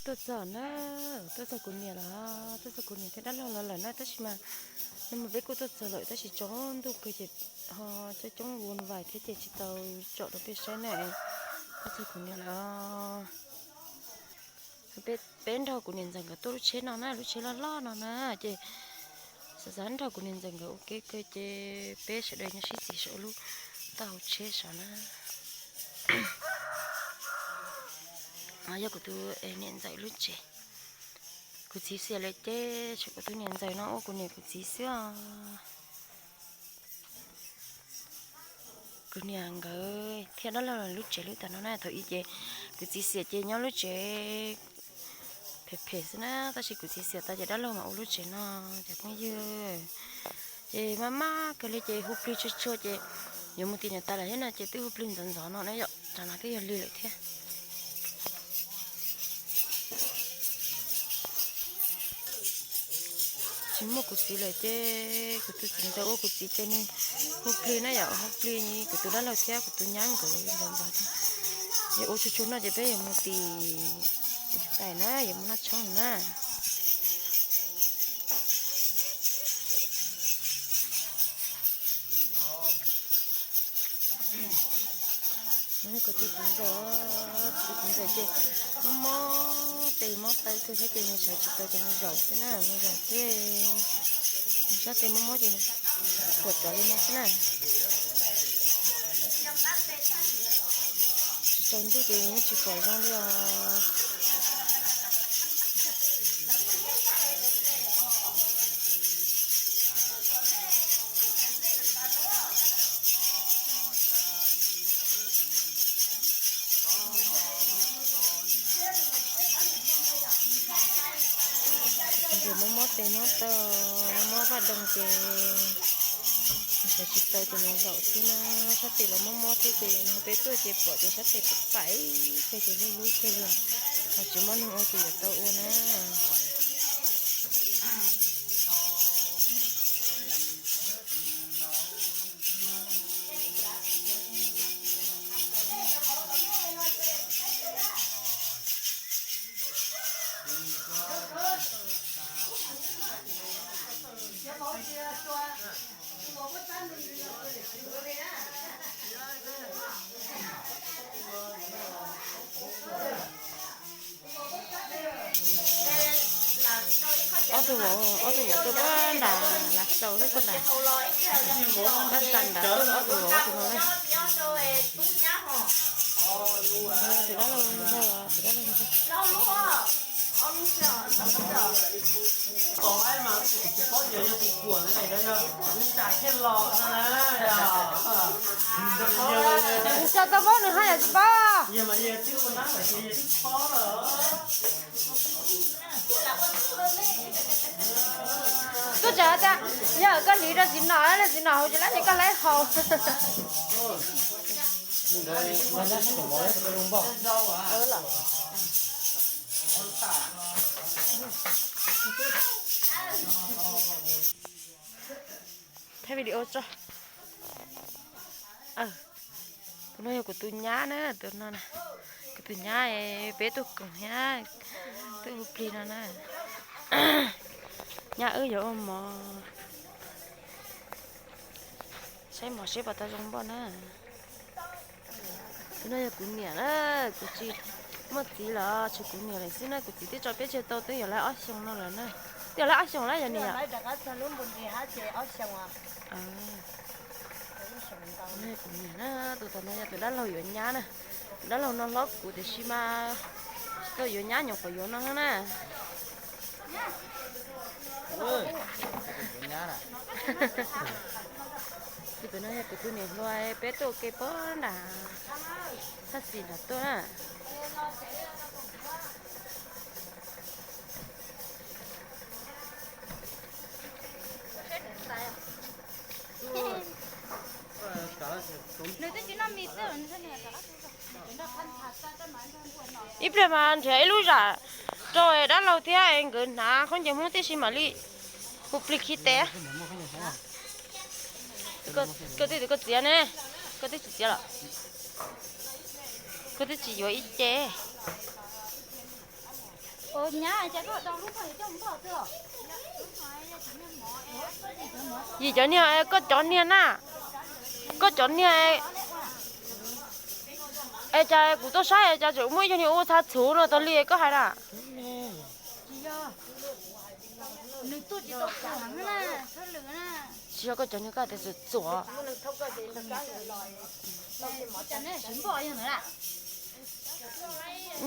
Tuaj txog na, tuaj txog kuv niam lawm, tuaj txog kuv niam thiab dab laug los lawm na, tab sis mas no mas peb kuj tuaj txog lawm tab sis tsaus ntuj kawg ces ho coob coob vus vais thiab ces tsis tau tsom rau peb saib na. Tuaj txog kuv niam lawm. Peb nrog kuv niam ntxawm nkawd tuaj lub tsheb no na, lub tsheb loj loj no na, ces xav xav nrog kuv niam ntxawm nkawd ua ke kawg ces peb sawv daws nyob sib txiv saum lub taub hau tsheb saud na. Yog kuv tus niam ntxawm lub tsev. Kuv txiv xiam lawm ces tshuav kuv tus niam ntxawm no ua kuv niam kuv txiv xwb os. Kuv niam nkawd thiab dab laug lub tsev lub tag no na, thaum ub ces kuv txiv xiam ces nyob lub tsev phem phem xwb na, tab sis kuv txiv xiam tas ces dab laug mas ua lub tsev no cov phooj ywg. Ces maj maj kawg li ces hu plig tsuag tsuag ces yuav mus tim niam tais lawm thiab no ces twb hu plig ntxov ntxov no na yom, tsam no twb yog lig lawm thiab. Tsis muaj kuv txiv lawm ces kuv tus txiv ntxawm ua kuv txiv ces nws hu plig na yom, hu plig kuv tus dab laug thiab kuv tus nyab nkawd ntxov ntxov thiab. Yog ua tsuag tsuag no ces peb yuav mus tim niam tais na, yuav mus noj tshoob na. Kuv tus txiv ntxawm, kuv tus txiv ntxawm ces mob mob tes mob taw kawg thiab ces nws sawv tsis tau ces nws zaum xwb na, nws zaum xwb. Nws sab tes mob mob ces nws phuam rov li no xwb na. Tsis tsaus ntuj ces yeej tsis pom zoo li os. Ces mob mob tes mob taw, mob vaj doog ces sawv tsis tau ces nws zaum xwb na. Sab tes los mob mob thiab ces nws peb tuaj ces pom ces sab tes pom pais kawg ces lub lub kawg li. Ho tsis muaj neeg ua ces yuav tau ua na. Ob tug vauv, ob tug vauv tuaj pab nram lav tau thiab tuaj nram, pab nram nram ob tug vauv tus no na. Tus dab laug ntag, tus dab laug ntag. Nws tso tau paub nws ho yam tsis paub. Tuaj tseem tias yog koj hliv rau txiv nom, txiv nom haus tsis laib ces koj laib haus. Thaij video tso. Tus no yog kuv tus nyab na, tus no, kuv tus nyab peb tuaj koom thiab, twb hu plig no na. Nyab wb yuav ua mov, saib mov seb puas tau zoo npoj na. Tus no yog kuv niam na, kuv tsis muaj txiv los tshuav kuv niam lawm xwb na, kuv txiv twb tso peb tseg tau twb yuav lawv ob xyoos no lawm na. Twb yuav lawv ob xyoos lawm yog niam. Kuv niam na, tus tom no yog tus dab laug yuav nyab na. Tus dab laug no hlob kuv tiam sis mas tsis tau yuav nyab nyuam qhuav yuav no na. Tus pem no yog kuv tus niam hluas peb tuaj ua ke puag nram thaj xis nram tuaj na. Ib pliag mas nrhiav ib lub zam rau dab laug thiab nkawd hnav khaub ncaws Hmoob tib si mam li hu plig khi tes. Koj twb, koj txiav ne, koj twb tsis txiav los, koj twb tsis yuav ib ce. Yim cov niag, koj cov niag na, koj cov niag es cas kuv tuaj saib cas tseem muaj ib co niag ua txha txhuv no tag li koj hais na. Tsis yog koj cov niag koj tias txuam txuam.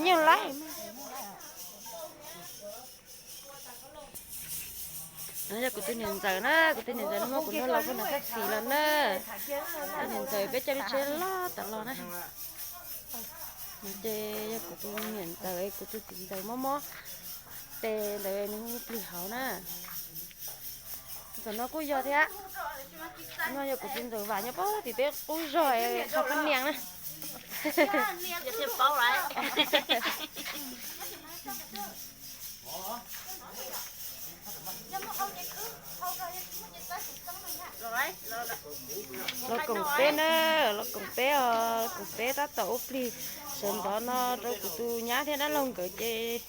Nyeej laib. No yog kuv tus niam ntxawm na, kuv tus niam ntxawm no muab kuv nrog los pug nram Txaj Xis los na. Tus niam ntxawm peb coj lub tsheb loj tas los na. Ces yog kuv tus niam ntxawm, kuv tus txiv ntxawm mob mob tes ntawd nws hu plig hauv na. Ntxawm no kuj yog thiab. No yog kuv tus ntxawm Vam nyob pem tim peb qub zog qhov pab niam na. Los koom peb na, los koom peb os, koom peb tab tom ua plig sawv ntxov no rau kuv tus nyab thiab dab laug nkawd ces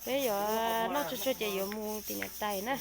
peb yuav noj tshuaj tshuaj ces yuav mus tim niam tais na.